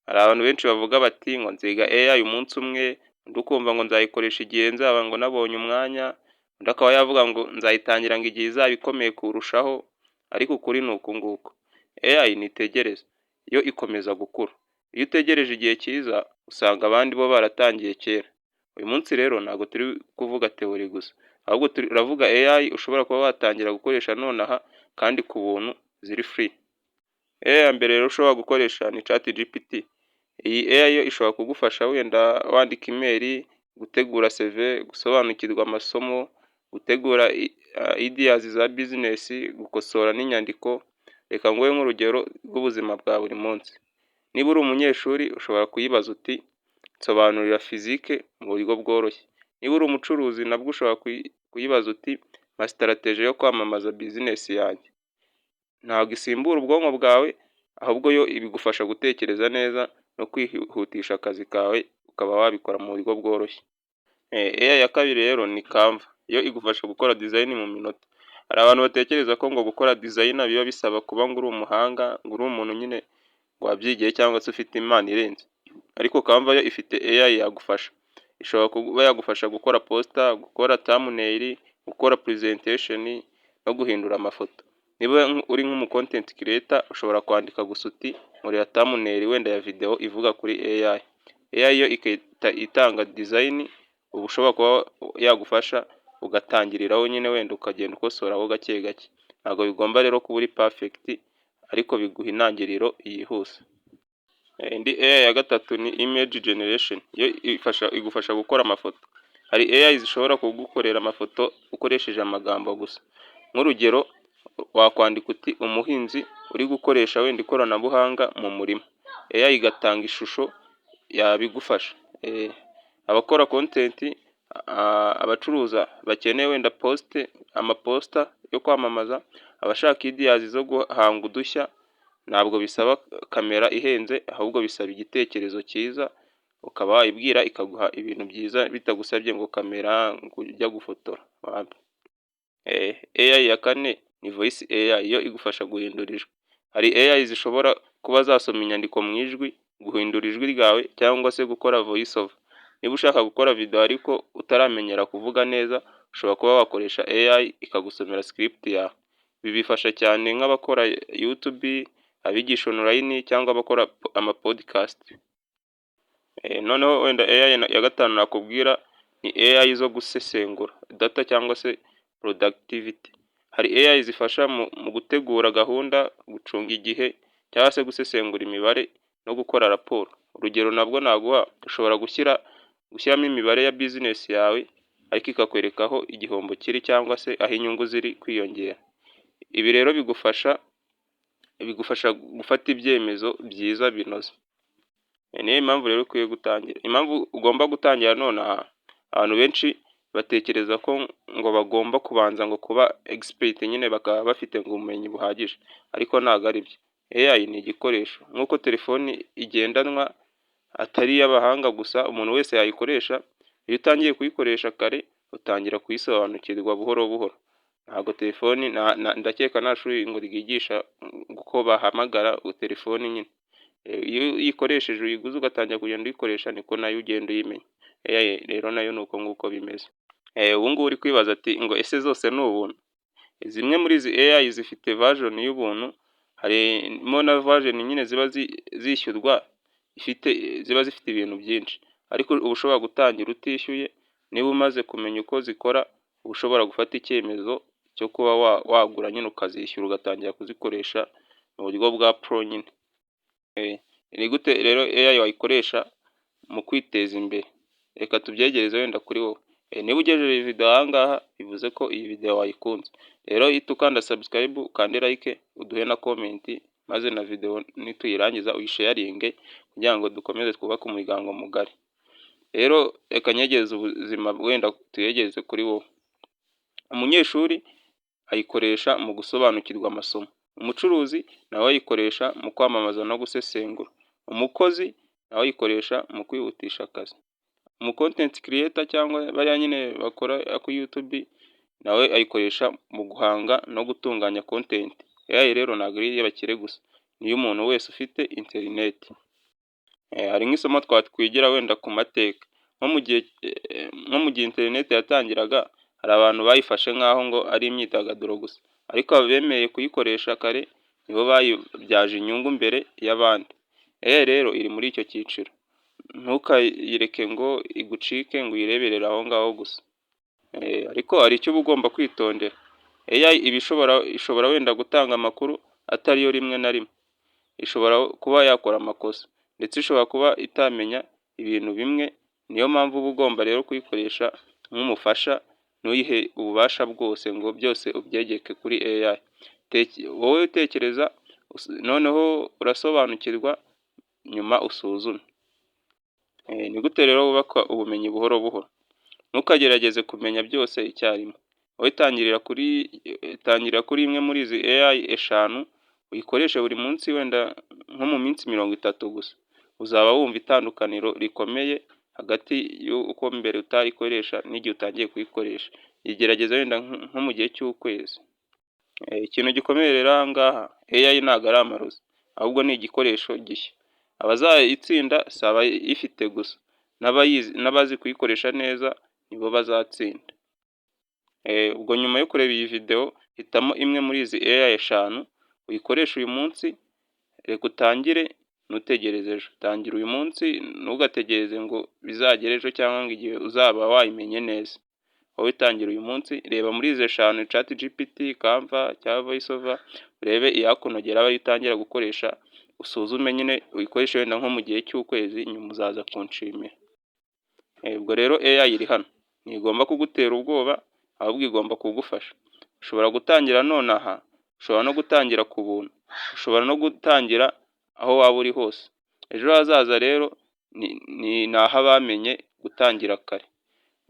Hari abantu benshi bavuga bati ngo nziga AI umunsi umwe, undi ukumva ngo nzayikoresha igihe nzaba ngo nabonye umwanya, undi akaba yavuga ngo nzayitangira ngo igihe izaba ikomeye kurushaho, ariko ukuri ni uku nguku: AI ntitegereza, yo ikomeza gukura. Iyo utegereje igihe cyiza, usanga abandi bo baratangiye kera. Uyu munsi rero ntabwo turi kuvuga theory gusa, ahubwo turavuga AI ushobora kuba watangira gukoresha nonaha kandi ku buntu, ziri free. AI ya mbere rero ushobora gukoresha ni ChatGPT. Iyi AI yo ishobora kugufasha wenda wandika email, gutegura CV, gusobanukirwa amasomo, gutegura ideas za business, gukosora n'inyandiko. Reka nguhe nk'urugero rw'ubuzima bwa buri munsi. Niba uri umunyeshuri, ushobora kuyibaza uti: "Nsobanurira physique mu buryo bworoshye." Niba uri umucuruzi, nabwo ushobora kuyibaza uti: "Mpa strategy yo kwamamaza business yanjye." Ntabwo isimbura ubwonko bwawe, ahubwo yo ibigufasha gutekereza neza no kwihutisha akazi kawe, ukaba wabikora mu buryo bworoshye. AI ya kabiri rero ni Canva, yo igufasha gukora design mu minota. Hari abantu batekereza ko ngo gukora design biba bisaba kuba ngo uri umuhanga, ngo uri umuntu nyine wabyigiye cyangwa se ufite impano irenze, ariko Canva yo ifite AI yagufasha. Ishobora kuba yagufasha gukora poster, gukora thumbnail, gukora presentation no guhindura amafoto. Niba uri nk'umu content creator, ushobora kwandika gusa uti: "Nkorera thumbnail wenda ya video ivuga kuri AI." AI yo igahita itanga design, uba ushobora kuba yagufasha ugatangiriraho nyine, wenda ukagenda ukosoraho gake gake. Ntabwo bigomba rero kuba uri perfect, ariko biguha intangiriro yihuse. Indi AI ya gatatu ni image generation, yo ifasha igufasha gukora amafoto. Hari AI zishobora kugukorera amafoto ukoresheje amagambo gusa. Nk'urugero, wakwandika uti: "Umuhinzi uri gukoresha wenda ikoranabuhanga mu murima", AI igatanga ishusho yabigufasha. Abakora content, abacuruza bakeneye wenda post, amaposter yo kwamamaza, abashaka ideas zo guhanga udushya, ntabwo bisaba kamera ihenze, ahubwo bisaba igitekerezo cyiza, ukaba wayibwira ikaguha ibintu byiza bitagusabye ngo kamera, ngo ujya gufotora. AI ya kane ni voice AI, yo igufasha guhindura ijwi. Hari AI zishobora kuba zasoma inyandiko mu ijwi, guhindura ijwi ryawe cyangwa se gukora voice over. Niba ushaka gukora video ariko utaramenyera kuvuga neza, ushobora kuba wakoresha AI ikagusomera script yawe. Ibi bifasha cyane nk'abakora YouTube, abigisha online cyangwa abakora ama podcast. Noneho wenda AI ya gatanu nakubwira ni AI zo gusesengura data cyangwa se productivity. Hari AI zifasha mu gutegura gahunda, gucunga igihe cyangwa se gusesengura imibare no gukora raporo. Urugero nabwo naguha, ushobora gushyiramo imibare ya business yawe, ariko ikakwereka aho igihombo kiri cyangwa se aho inyungu ziri kwiyongera. Ibi rero bigufasha gufata ibyemezo byiza binoze. Niyo mpamvu rero ukwiye gutangira. Impamvu ugomba gutangira nonaha: abantu benshi batekereza ko ngo bagomba kubanza ngo kuba expert nyine, bakaba bafite ngo ubumenyi buhagije, ariko ntabwo ari byo. AI ni igikoresho nk'uko telefoni igendanwa atari iy'abahanga gusa, umuntu wese yayikoresha. Iyo utangiye kuyikoresha kare, utangira kuyisobanukirwa buhoro buhoro. Ntabwo telefoni, ndakeka nta shuri ngo ryigisha uko bahamagara telefoni nyine. Iyo uyikoresheje, uyiguze, ugatangira kugenda uyikoresha, niko nayo ugenda uyimenya. AI rero nayo ni uko nguko bimeze. Ubu ngubu uri kwibaza ati ngo ese zose ni ubuntu? Zimwe muri izi AI zifite version y'ubuntu, harimo na version nyine ziba zishyurwa, ifite ziba zifite ibintu byinshi, ariko uba ushobora gutangira utishyuye. Niba umaze kumenya uko zikora, uba ushobora gufata icyemezo cyo kuba wagura nyine, ukazishyura, ugatangira kuzikoresha mu buryo bwa pro nyine. Ni gute rero AI wayikoresha mu kwiteza imbere? Reka tubyegereze wenda kuri wowe. Niba ugejeje iyi video aha ngaha, bivuze ko iyi video wayikunze. Rero uhite ukanda subscribe, ukande like, uduhe na comment, maze na video nituyirangiza uyisharinge kugira ngo dukomeze twubake umuryango mugari. Rero reka nyegereze ubuzima, wenda tuyegereze kuri wowe. Umunyeshuri ayikoresha mu gusobanukirwa amasomo, umucuruzi nawe ayikoresha mu kwamamaza no gusesengura, umukozi nawe ayikoresha mu kwihutisha akazi, umu content creator cyangwa bariya nyine bakora kuri YouTube nawe ayikoresha mu guhanga no gutunganya content. AI rero ntabwo ari iy'abakire gusa, ni iy'umuntu wese ufite interineti. Hari nk'isomo twakwigira wenda ku mateka. Nko mu gihe interineti yatangiraga, hari abantu bayifashe nk'aho ngo ari imyidagaduro gusa, ariko abemeye kuyikoresha kare nibo bayibyaje inyungu mbere y'abandi. AI rero iri muri icyo cyiciro. Ntukayireke ngo igucike, ngo uyireberere aho ngaho gusa. Ariko hari icyo uba ugomba kwitondera. AI iba ishobora wenda gutanga amakuru atari yo rimwe na rimwe, ishobora kuba yakora amakosa, ndetse ishobora kuba itamenya ibintu bimwe. Niyo mpamvu uba ugomba rero kuyikoresha nk'umufasha, ntuyihe ububasha bwose ngo byose ubyegeke kuri AI. Wowe utekereza, noneho urasobanukirwa, nyuma usuzume. Ni gute rero wubaka ubumenyi buhoro buhoro? Ntukagerageze kumenya byose icyarimwe. Wowe tangirira kuri imwe muri izi AI eshanu, uyikoreshe buri munsi wenda nko mu minsi 30 gusa. Uzaba wumva itandukaniro rikomeye hagati y'uko mbere utayikoresha n'igihe utangiye kuyikoresha. Yigerageza wenda nko mu gihe cy'ukwezi. Ikintu gikomeye rero aha ngaha, AI ntabwo ari amarozi, ahubwo ni igikoresho gishya. Abazayitsinda si abayifite gusa, n'abazi kuyikoresha neza nibo bazatsinda. Ubwo nyuma yo kureba iyi video, hitamo imwe muri izi AI eshanu uyikoreshe uyu munsi. Reka utangire, ntutegereze ejo. Tangira uyu munsi, ntugategereze ngo bizagere ejo cyangwa ngo igihe uzaba wayimenye neza. Wowe tangira uyu munsi, reba muri izi eshanu, ChatGPT, Canva cyangwa VoiceOver, urebe iyakunogera abe ariyo utangira gukoresha, usuzume nyine, uyikoreshe wenda nko mu gihe cy'ukwezi, nyuma uzaza kunshimira. Ubwo rero AI iri hano, ntigomba kugutera ubwoba, ahubwo igomba kugufasha. Ushobora gutangira nonaha, ushobora no gutangira ku buntu, ushobora no gutangira aho waba uri hose. Ejo hazaza rero ni ah'abamenye gutangira kare.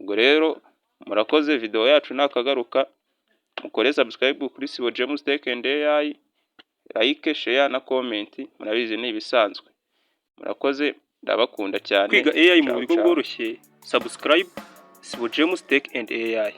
Ubwo rero murakoze, video yacu nakagaruka. Mukore subscribe kuri Sibo James Tech and AI, like, share na comment, murabizi ni ibisanzwe. Murakoze, ndabakunda cyane. Kwiga AI mu Ciao, buryo ciao. bworoshye, subscribe Sibo James Tech and AI.